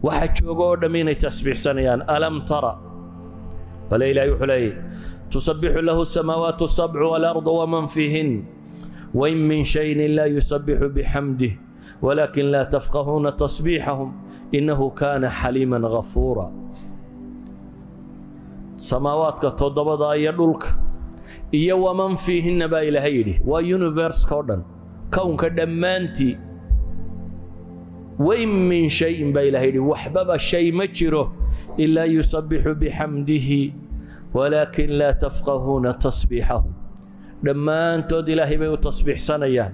waxa jooga oo dhamm inay tasbiixsanayaan. Alam tara, bale Ilaahay wuxuu leeyahy: tusabbixu lahu asamaawaatu sabcu waalardu waman fiihin, wain min shayin laa yusabbixu bixamdih walakin laa tafqahuuna tasbiixahum, innahu kaana xaliiman gafuura. Samaawaadka toddobada iyo dhulka iyo waman fiihinna baa Ilaahay yidhi, waa universe-ka oo dhan, kownka dhammaantii. Wain min shayin baa Ilahay yidhi, waxbaba shay ma jiro ilaa yusabbixu bixamdihi walaakin laa tafqahuuna tasbiixahum. Dhammaantood Ilaahay bay u tasbiixsanayaan,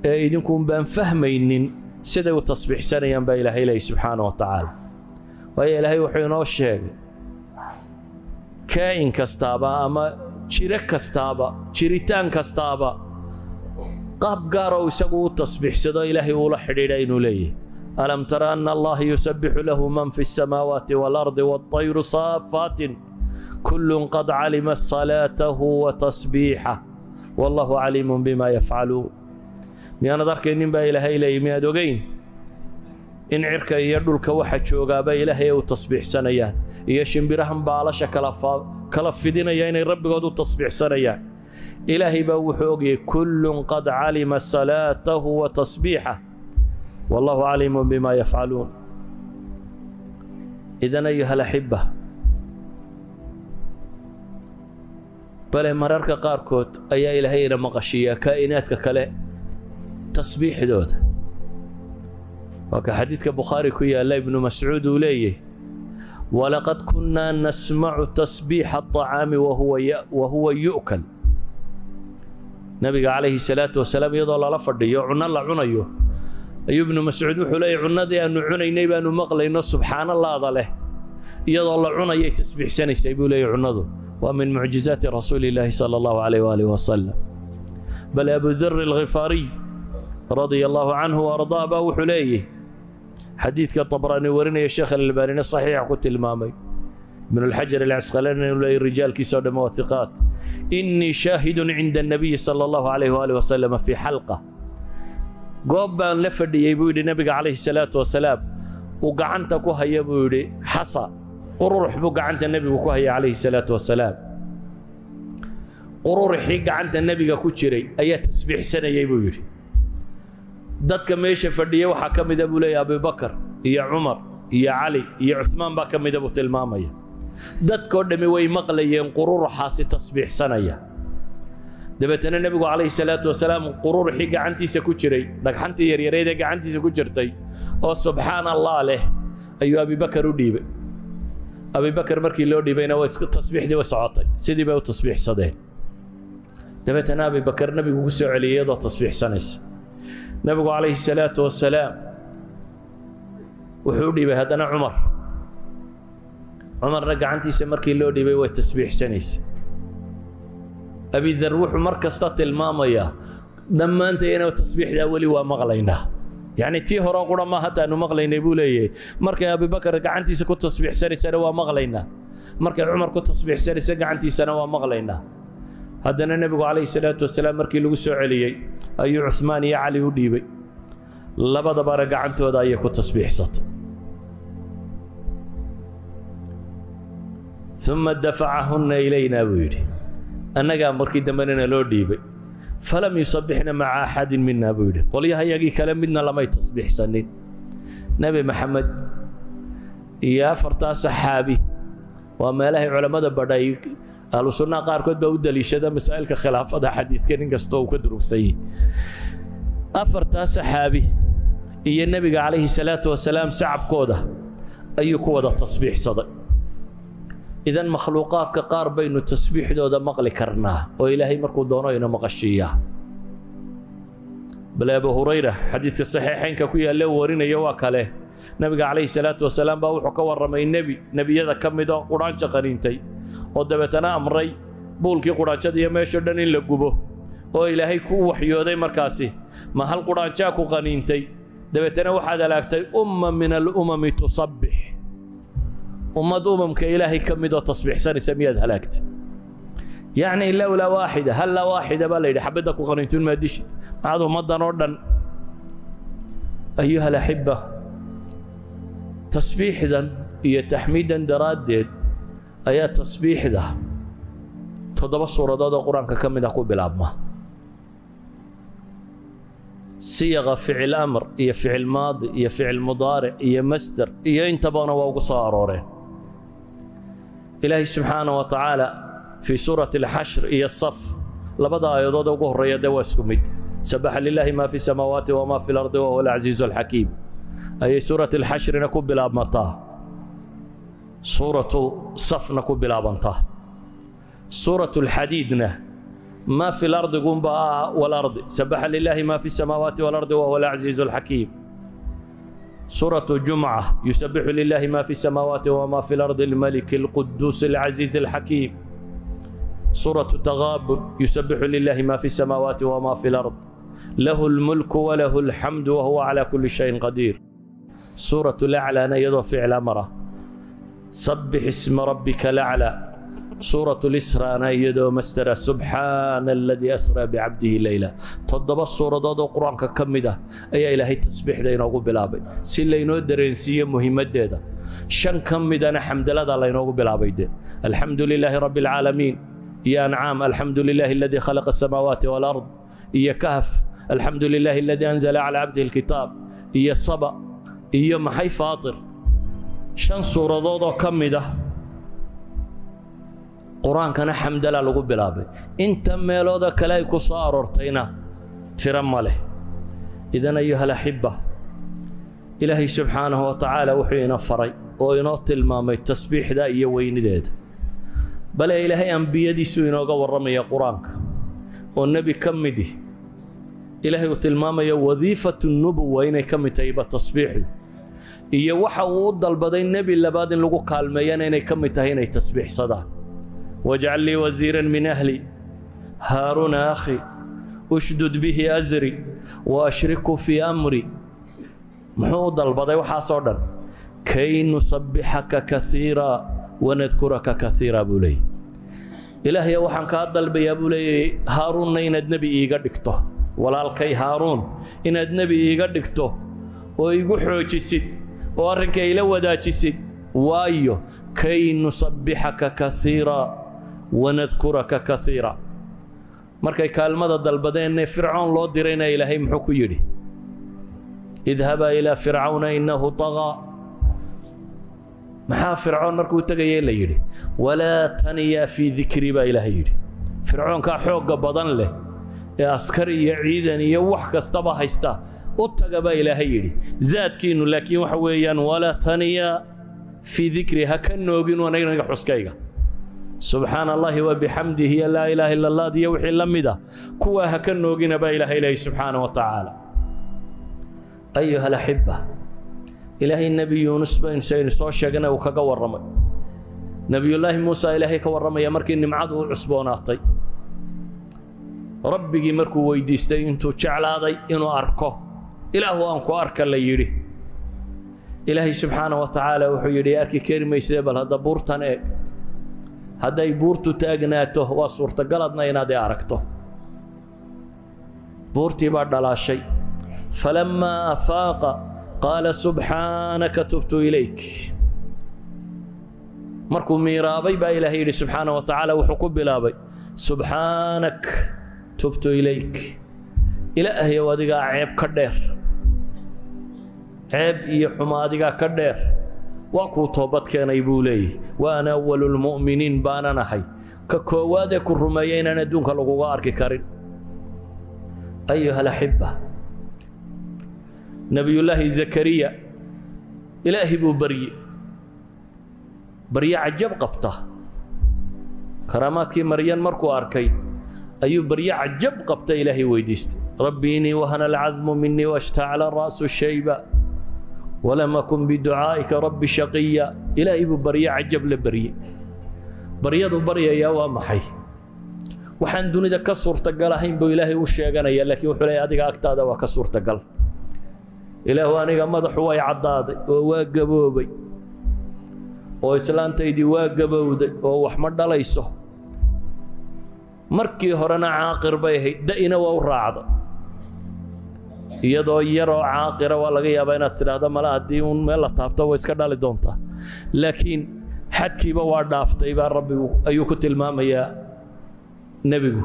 ee idinkuun baan fahmaynin siday u tasbiixsanayaan, baa Ilaahay leeyay subxaana wa tacaala. Waayo, Ilaahay wuxuu inoo sheegay kaa'in kastaaba ama jiro kastaaba, jiritaan kastaaba, qaab gaara uu isagu u tasbiixsado Ilaahay uula xidhiidha inuu leeyahay. Alam tara ana Allaha yusabbixu lahu man fi الsamaawaati waalardi waالطayru saafaatin, kullun qad calima salaatahu wa tasbiixah, wallahu caliimun bima yafcaluun. Miyaanad arkaynin, baa Ilaahay leeyay, miyaad ogeyn in cirka iyo dhulka waxa joogaaba Ilaahay ay u tasbiixsanayaan, iyo shimbirahan baalasha kala fidinaya inay rabbigood u tasbiixsanayaan? Ilaahay baa wuxuu ogayay kullun qad calima salaatahu wa tasbiixah, wallahu caliimun bima yafcaluun. Idan, ayuha alaxiba, bale mararka qaarkood ayaa Ilaahay ina maqashiiyaa kaa'inaadka kale tasbiixdooda. Waa ka xadiidka Bukhaari ku yaalla, Ibnu Mascuud uu leeyahy: walaqad kunnaa nasmacu tasbiixa aطacaami wahuwa yu'kal. Nabiga calayhi salaatu wasalaam iyadoo lala fadhiyo, cunno la cunayo, ayuu Ibnu Mascuud wuxuu leeyahy: cunnadii aanu cunaynay baanu maqlayno subxaanallaada leh, iyadoo la cunayay tasbiixsanaysay, buu leeyahy cunnadu. Waa min mucjizaati rasuuli illaahi sala Allahu calayh waalih wasalam. Bal Abu Dar Alghifaariy radia Allahu canhu wa ardaa baa wuxuu leeyahy, xadiidka Tabraani warinaya, Sheekh Alalbaanina saxiixa ku tilmaamay, Ibn Alxajar Alcasqalaani inuu leeyahy rijaalkiisa oo dhamma waa hiqaat: innii shaahidun cinda annabiyi sala Allahu calayh waalih wasalam fii xalqa. Goob baan la fadhiyey, buu yidhi, nebiga calayhi salaatu wasalaam uu gacanta ku haya, buu yidhi, xasa qururux buu gacanta nebigu ku haya calayhi salaatu wasalaam. Qururixii gacanta nebiga ku jiray ayaa tasbiixsanayey, buu yidhi. Dadka meesha fadhiyey waxaa ka mida, buu leeyahy, Abubakar iyo Cumar iyo Cali iyo Cuhmaan baa ka mida, buu tilmaamaya. Dadkoo dhammi way maqlayeen qururuxaasi tasbiixsanaya. Dabeetana nebigu calayhi salaatu wasalaam qururuxii gacantiisa ku jiray, dhagxantii yaryareyd ee gacantiisa ku jirtay oo subxaan Allah leh, ayuu Abibakar u dhiibay. Abibakar markii loo dhiibayna way tasbiixdii way socotay, sidii bay u tasbiixsadeen. Dabeetana Abibakar nebigu ku soo celiyey iyadoo tasbiixsanaysa. Nebigu calayhi salaatu wasalaam wuxuu u dhiibay haddana Cumar. Cumarna gacantiisa markii loo dhiibay way tasbiixsanaysa. Abidar wuxuu mar kasta tilmaamayaa dhammaantayna tasbiixdaa weli waa maqlaynaa, yacni tii hore qura ma hataanu maqlaynay, buu leeyahay. Markay Abibakar gacantiisa ku tasbiixsanaysana waa maqlaynaa, markay Cumar ku tasbiixsanaysa gacantiisana waa maqlaynaa. Haddana nebigu calayhi salaatu wasalaam markii lagu soo celiyey ayuu Cuhmaan iyo Cali u dhiibay, labadabana gacantooda ayay ku tasbiixsatay. Uma dafacahunna ilaynaa, buu yidhi, annagaa markii dambena loo dhiibay. Falam yusabbixna maca axadin mina, buu yidhi, qolyaha yagii kale midna lamay tasbiixsanin. Nebi Maxamed iyo afartaa saxaabi waa meelahay culammada badhay, ahlu sunnaha qaarkood baa u daliishada masaa'ilka khilaafada xadiidka, nin kastoo uu ka durugsan yahay. Afartaa saxaabi iyo nebiga calayhi salaatu wasalaam sacabkooda ayuu ku wada tasbiixsaday. Idan makhluuqaadka qaar baynu tasbiixdooda maqli karnaa oo Ilaahay markuu doono ina maqashiiyaa. Bale Abu Hurayra xadiidka saxiixaynka ku yaalla uu warinayo waa kale, nabiga calayhi salaatu wasalaam baa wuxuu ka warramay nebi nebiyada ka mid oo qudhaanjo qaniintay, oo dabeetana amray buulkii qudhaanjada iyo meeshoo dhan in la gubo, oo Ilaahay ku waxyooday markaasi: ma hal qudhaanjaa ku qaniintay? Dabeetana waxaad halaagtay umma min alumami tusabbix, ummad umamka Ilaahay ka mid oo tasbiixsanaysa miyaad halaagtay? Yacni lowlaa waaxida, hallaa waaxida baa la yidhi, xabadda ku qaniintuun maa dishid, maxaad ummaddan oo dhan. Ayuha alaxiba, tasbiixdan iyo taxmiidan daraaddeed ayaa tasbiixda 7 suuradood oo qur-aanka ka mid ah ku bilaabma. Siyaqa ficil amr iyo ficil maadi iyo ficil mudaaric iyo masder iyo intabana waa ugu soo arooreen. Ilaahay subxaanaه wa tacaala fii suurati alxashr iyo saf labada aayadood ugu horreeya dee waa isku mid, sabaxa lilaahi ma fi samaawaati wama fi lardi wahuwa alcaziizu alxakiim ayay suurat alxashrina ku bilaabmataa, suuratu safna ku bilaabantaa. Suuratu alxadiidna ma fi lardi gunba ah walardi, sabaxa lilaahi ma fi samaawaati walardi wahuwa alcaziizu alxakiim. Suuratu jumca yusabixu lilaahi ma fi samaawaati wama fi lardi almaliki alquduus alcaziiz alxakiim. Suuratu tagaabun yusabixu lilaahi ma fi samaawaati wama fi lard lahu almulku walahu alxamdu wahuwa calaa kulli shayin qadiir. Suuratu laclaana iyadoo ficil amara, sabbix isma rabbika laclaa. Suuratu lisraana iyadoo masdara, subxaana aladii asraa bicabdihi leyla. 7 suuradood oo qur-aanka ka mid ah ayaa ilaahay tasbiixda inoogu bilaabay si laynoo dareensiiyo muhiimaddeeda. 5 ka midana xamdalada laynoogu bilaabay, de alxamdu lilaahi rabbi alcaalamiin iyo ancaam alxamdu lilaahi aladii khalaqa asamaawaati walard iyo kahf alxamdu lilaahi aladii anzala calaa cabdihi alkitaab iyo saba iyo maxay faatir. 5 suuradood oo ka mid ah qur-aankana xamdala lagu bilaabay, inta meelooda kale ay ku soo aroortayna tiro ma leh. Idan ayuha alaxiba, ilaahay subxaanahu wa tacaala wuxuu ina faray oo inoo tilmaamay tasbiixda iyo weynideeda. Bale ilaahay ambiyadiisuu inooga warramaya qur-aanka, oo nebi ka midi ilaahay uu tilmaamaya wadiifatu nubuwa inay ka mid tahayba tasbiixdu, iyo waxa uu u dalbaday nebi labaad in lagu kaalmeeyana inay ka mid tahay inay tasbiixsadaan. Wajcal lii wasiiran min ahli haaruuna akhi ushdud bihi asri wa ashriku fii amri. Muxuu u dalbaday waxaasoo dhan? Kay nusabbixaka kaiira wanadkuraka kaiira buu leeyay. Ilaahay waxaan kaa dalbayaa buu leeyay haaruunna inaad nebi iiga dhigto, walaalkay haaruun inaad nebi iiga dhigto oo igu xoojisid oo arrinka ila wadaajisid, waayo kay nusabbixaka kaiira wanadkuraka kaiira. Markay kaalmada dalbadeenne fircoon loo dirayna ilaahay muxuu ku yidhi? Idhabaa ilaa fircawna innahu طagaa. Maxaa fircoon markuu tegayay la yidhi? Walaa taniyaa fii dikri baa ilaahay yidhi. Fircoonkaa xoogga badan leh ee askar iyo ciidan iyo wax kastaba haysta u taga baa ilaahay yidhi, zaadkiinnu laakiin waxa weeyaan walaa taniyaa fii dikri, ha ka noogin aniga xuskayga. Subxaana allahi wa bixamdihi iyo laa ilaaha illa allah iyo wixii la mid ah kuwaa ha ka noogina baa ilaahay leeyahy subxaana wa tacaala. Ayuha alaxiba, ilaahay nebi yuunus baynu saynu soo sheegnay uu kaga warramay. Nebiyullaahi muusa ilaahay ka warramaya markii nimcadu u cusboonaatay, rabbigii markuu weydiistay intuu jeclaaday inuu arko, ilaahu aan ku arka la yidhi. Ilaahay subxaana wa tacaala wuxuu yidhi arki kari maysee, bal hadda buurtan eeg, hadday buurtu taagnaato waa suurtagaladna inaad i aragto. Buurtii baa dhalaashay. Falammaa afaaqa qaala subxaanaka tubtu ilayk. Markuu miiraabay baa ilaahay yidhi subxaana wa tacaala, wuxuu ku bilaabay subxaanak tubtu ilayk. Ilaahayow adigaa ceeb ka dheer, ceeb iyo xumo adigaa ka dheer, waa kuu toobad keenay buu leeyahy. Wa ana awalu lmu'miniin baanan ahay, ka koowaad ee ku rumeeya inaan adduunka laguga arki karin. Ayuha alaxiba, nebiyullaahi zakariya ilaahi buu barye, barye cajab qabta. Karaamaadkii maryan markuu arkay ayuu barye cajab qabta ilaahay weydiistay. Rabbi inii wahana alcadmu minii washtacala ra'su shayba walam akun biducaa'ika rabbi shaqiya. Ilaahay buu barye cajab la barye. Baryadu baryayaa waa maxay? Waxaan dunida ka suurtagal ahayn buu ilaahay u sheeganaya, laakiin wuxuu leeyahay adiga agtaada waa ka suurtagal. Ilaahu aniga madaxu way caddaaday oo waa gaboobay, oo islaantaydii waa gabowday oo wax ma dhalayso. Markii horena caaqir bay ahayd, da'ina waa u raacda. Iyadoo yaroo caaqira waa laga yaabaa inaad tidhaahdo mala haddii uun meel la taabto way iska dhali doontaa, laakiin xadkiiba waa dhaaftay baa Rabbigu ayuu ku tilmaamayaa nebigu.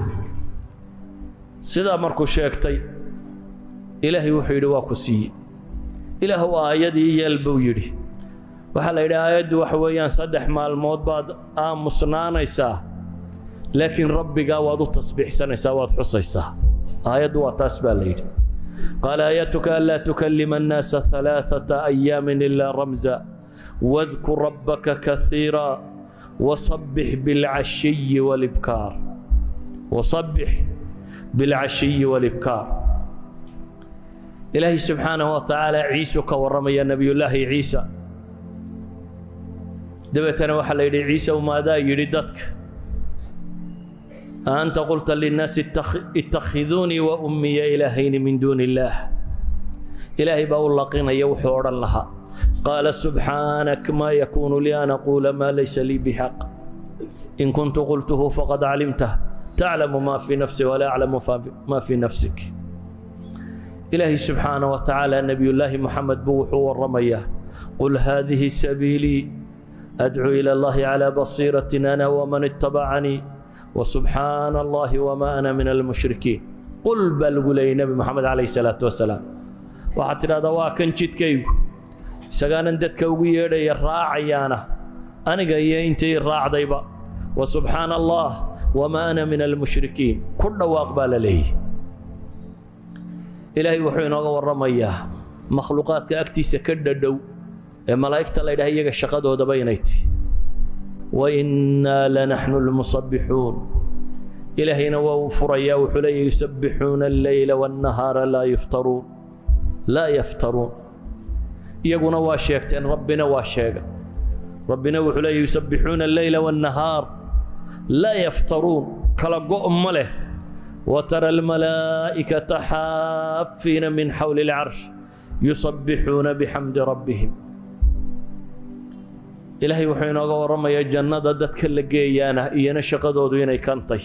Sidaa markuu sheegtay, Ilaahay wuxuu yidhi waa ku siiyey. Ilaahu aayadii yeel buu yidhi. Waxaa la yidhi aayaddu waxa weeyaan 3 maalmood baad aamusnaanaysaa, laakiin Rabbigaa waad u tasbiixsanaysaa, waad xusaysaa. Aayaddu waa taas baa la yidhi. Qaala aayatuka anlaa tukallima annaasa 3 ayaamin ilaa ramza wadkur rabbaka kaiira wasabbix bilcashiyi walibkaar, wasabbix bilcashiyi walibkaar. Ilaahay subxaanahu wa tacaala Ciisu ka warramaya, nebiyullaahi Ciisa. Dabeetana waxaa la yidhi Ciise umaadaa yidhi dadka anta qulta linnaasi ittakhiduunii wa ummiya ilaahayni min duuni illaah. Ilaahay baa u laqinaya wuxuu odhan lahaa. Qaala subxaanak maa yakuunu lii an aquula maa laysa lii bixaq, in kuntu qultuhu faqad calimtah, taclamu maa fii nafsi walaa aclamu maa fii nafsik. Ilaahay subxaanahu wa tacaala nebiyullaahi Moxamed buu wuxuu warramayaa, qul haadihi sabiilii adcuu ila Allahi calaa basiiratin ana waman ittabacanii wasubxaana Allahi wamaa ana min almushrikiin. Qul baa lagu leeyay Nebi Moxamed calayhi salaatu wasalaam, waxaad tidhahdaa waa kan jidkaygu, isagaanan dadka ugu yeedhaya raacayaana aniga iyo intii raacdayba, wa subxaana Allah wamaa ana min almushrikiin. Ku dhawaaq baa la leeyay. Ilaahay wuxuu inooga warramayaa makhluuqaadka agtiisa ka dhadhow ee malaa'igta la yidhaha iyaga shaqadoodaba inay tihi wa innaa lanaxnu lmusabbixuun. Ilaahayna waa uu furayaa, wuxuu leeyahy yusabbixuuna alleyla waannahaara laa yuftaruun, laa yaftaruun. Iyaguna waa sheegteen, Rabbina waa sheega. Rabbina wuxuu leeyahy yusabbixuuna alleyla waannahaar laa yaftaruun, kala go' ma leh. Watara almalaa'ikata xaafiina min xawli alcarsh yusabbixuuna bixamdi rabbihim. Ilaahay wuxuu inooga warramayaa jannada dadka la geeyaana iyana shaqadoodu inay kantay.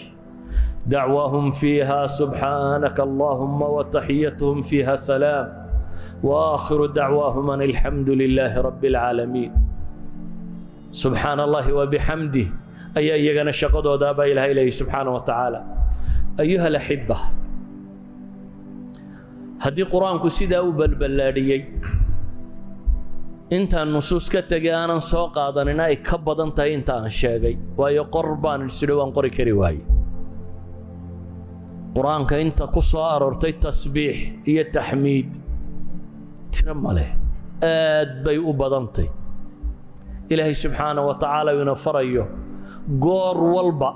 Dacwaahum fiiha subxaanaka allaahumma wataxiyatuhum fiiha salaam waakhiru dacwaahum an alxamdu lilaahi rabbi alcaalamiin. Subxaana Allahi wa bixamdih ayaa iyagana shaqadoodaa baa Ilahay leeyahy subxaana wa tacaala. Ayuha alaxiba, haddii Qur-aanku sidaa u balballaadhiyey, intaan nusuus ka tegay aanan soo qaadanina ay ka badan tahay inta aan sheegay, waayo qor baan isidho waan qori kari waaye. Qur-aanka inta ku soo aroortay tasbiix iyo taxmiid tiro ma leh, aad bay u badantay. Ilaahay subxaana wa tacaala ina farayo goor walba,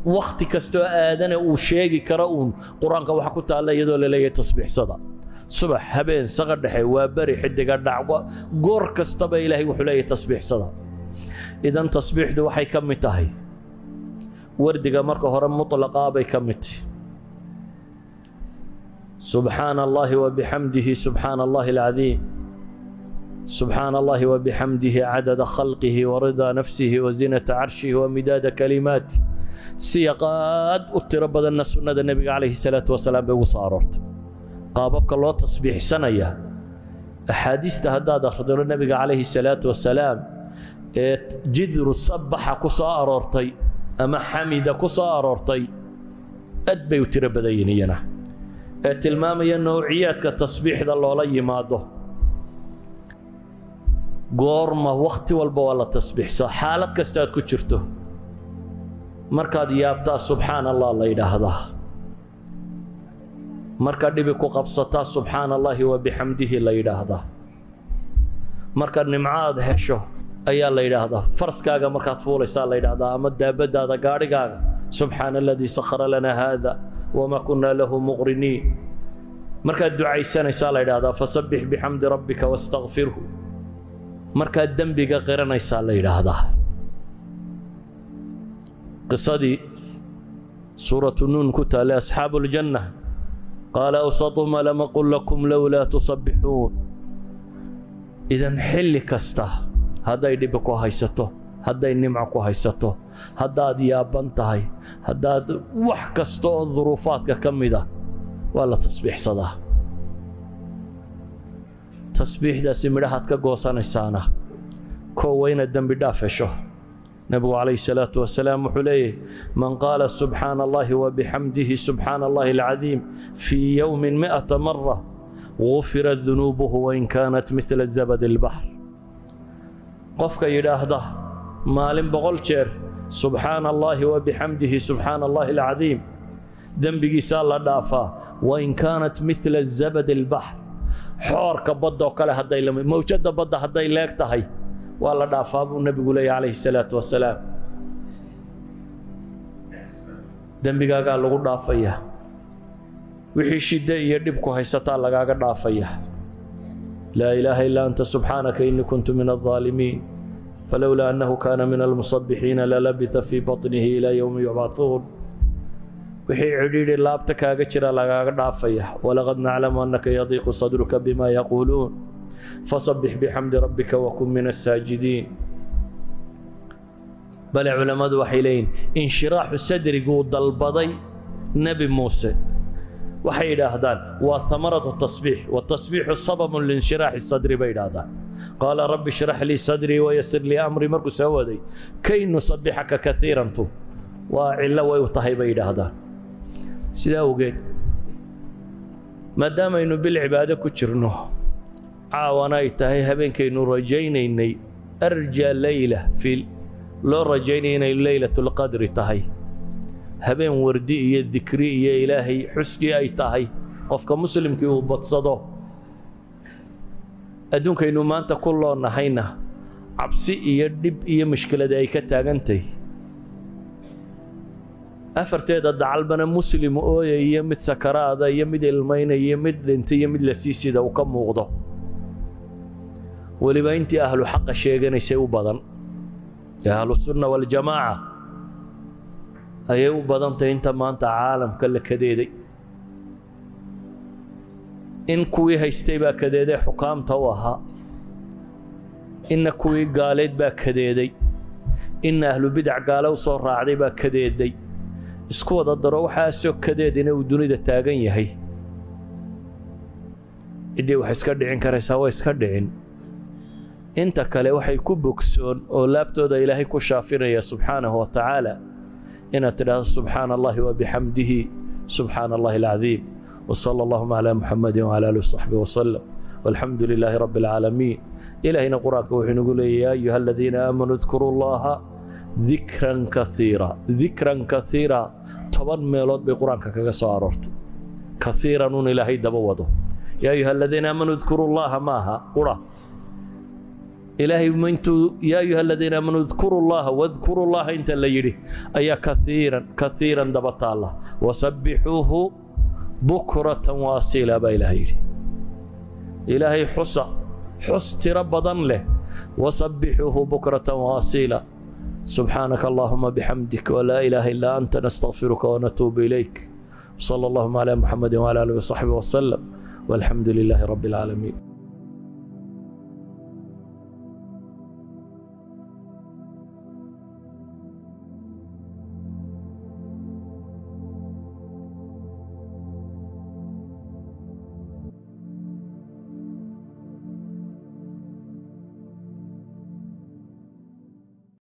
wakhti kastoo aadana uu sheegi karo uun Qur-aanka waxa ku taalla iyadoo la leeyahay tasbiixsada, subax, habeen, saqa dhexe, waa beri, xidiga dhac, goor kastaba Ilaahay wuxuu leeyahay tasbiixsada. Idan tasbiixdu waxay ka mid tahay wardiga marka hore mutlaqaa bay ka mid tahay. Subxaana Allahi wa bixamdihi subxaana Allahi alcadiim, subxaana Allahi wa bixamdihi cadada khalqihi wa ridaa nafsihi wa zinata carshihi wa midaada kalimaati. Siyaqaad u tiro badanna sunnada nebiga calayhi salaatu wasalaam bay ugu soo aroortay qaababka loo tasbiixsanaya. Axaadiista haddaad akhrido nebiga calayhi salaatu wasalaam ee jidru sabaxa ku soo aroortay ama xamida ku soo aroortay, aad bay u tiro badan yihiin iyana ee tilmaamaya noociyaadka tasbiixda loola yimaado. Goorma? Wakhti walba waa la tasbiixsaa, xaalad kasta aad ku jirto. Markaad yaabtaa subxaana Allah la yidhaahdaa, markaad dhibi ku qabsataa subxaana Allahi wa bixamdihi la yidhaahdaa, markaad nimco aad hesho ayaa la yidhaahdaa, faraskaaga markaad fuulaysaa la yidhaahdaa ama daabadaada, gaadhigaaga, subxaana aladii sakhara lana haada wamaa kunna lahu muqriniin. Markaad ducaysanaysaa la yidhaahdaa fasabbix bixamdi rabbika wastakfirhu. Markaad dembiga qiranaysaa la yidhaahdaa. Qisadii suuratu Nuun ku taallay, asxaabu aljanna, qaala awsatuhum alam aqul lakum lowlaa tusabbixuun. Idan xilli kasta hadday dhibi ku haysato, Hadday nimco ku haysato, haddaad yaaban tahay, haddaad wax kasta oo duruufaadka ka mid ah, waa la tasbiixsadaa. Tasbiixdaasi midhahaad ka goosanaysaana koo waa inaad dembi dhaaf hesho. Nebigu calayhi salaatu wasalaam wuxuu leeyahy: "Man qaala subxaana Allahi wabixamdihi, subxaana Allahi alcadiim, fii yowmin 100 mara, gufirat dunuubuhu wain kaanat midla zabadi albaxr." Qofka yidhaahda maalin 100 jeer "Subxaana Allahi wabixamdihi, subxaana Allahi alcadiim", dembigiisaa la dhaafaa wain kaanat midla zabadi albaxr, xoorka badda oo kale hadday la mawjadda badda hadday leeg tahay, waa la dhaafaa buu nebigu leeyahy calayhi salaatu wasalaam. Dembigaagaa lagu dhaafaya, wixii shidde iyo dhibku haysataa lagaaga dhaafaya. "Laa ilaaha illaa anta, subxaanaka, innii kuntu min aldaalimiin." Falowlaa annahu kaana min almusabbixiina lalabitha fii baطnihi ilaa yowmi yubcathuun. Wixii cidhiidhi laabta kaaga jira lagaaga dhaafaya. "Walaqad naclamu annaka yadiiqu sadruka bima yaquuluun, fasabbix bixamdi rabbika wakun min asaajidiin." Bale culammadu waxay leeyihin inshiraaxu sadriguu dalbaday Nebi Muuse, waxay yidhaahdaan waa hamaratu tasbiix, watasbiixu sababun liinshiraaxi sadri bay yidhaahdaan. "Qaala rabbi ishrax lii sadrii wayasir lii amrii" markuu soo waday, "kay nusabixaka kaiirantu" waa cillo way u tahay bay yidhaahdaan. Sidaa awgeed, maadaamaynu bil cibaado ku jirno, caawana ay tahay habeenkaynu rajaynaynay, arja leyla fi loo rajaynaya inay leylatulqadri tahay, habeen wardi iyo dikri iyo Ilaahay xuskii ay tahay, qofka muslimkii uu badsado, adduunkaynu maanta ku loonnahayna cabsi iyo dhib iyo mushkilada ay ka taagantay, afarteeda dacalbana muslim ooyaya, mid sakaraada iyo mid ilmaynaya, mid dhintay iyo mid la sii sida uu ka muuqdo, weliba intii ahlu xaqa sheeganaysay u badan ee Ahlusunna Waljamaaca ayay u badantay inta maanta caalamka la kadeeday. In kuwii haystay baa kadeeday xukaamta u ahaa, inna kuwii gaaleed baa kadeeday, inna ahlu bidac gaale u soo raacday baa kadeeday. Isku wada daro, waxaasoo kadeedina uu dunida taagan yahay. Ciddii wax iska dhicin karaysaa waa iska dhicin, inta kale waxay ku bogsoon oo laabtooda Ilaahay ku shaafinaya subxaanahu wa tacaala inaad tidhaahdo "Subxaana Allahi wabixamdihi, subxaana Allahi alcadiim". Wsala allahuma calaa Muxamadi wcala alihi wasaxbihi wasalam, walxamdu lilaahi rabbi alcaalamiin. Ilaahayna Qur-aanka wuxuu inagu leeyay: "Ya ayuha aladiina aamanuu idkuruu Allaha dikran kaiira." Dikran kaiira 10 meelood bay Qur-aanka kaga soo aroortay. Kaiiran un Ilaahay daba wado. "Ya ayuha aladiina aamanuu idkuruu Allaha" maaha qura. Ilaahay intuu "Ya ayuha aladiina aamanuu idkuruu Allaha wadkuruu Allaha" inta la yidhi ayaa kaiiran kaiiran daba taalla. "Wasabbixuuhu bukratan waasiila" baa Ilaahay yidhi. Ilaahay xusa xus tiro badan leh. "Wasabbixuuhu bukratan waasiila." Subxaanaka allahuma bixamdik, walaa ilaaha illaa anta, nastakfiruka wanatuubu ilayk. Sala allahuma calaa Muxamadi wcala aalihi wasaxbihi wasalam, walxamdu lilaahi rabbi alcaalamiin.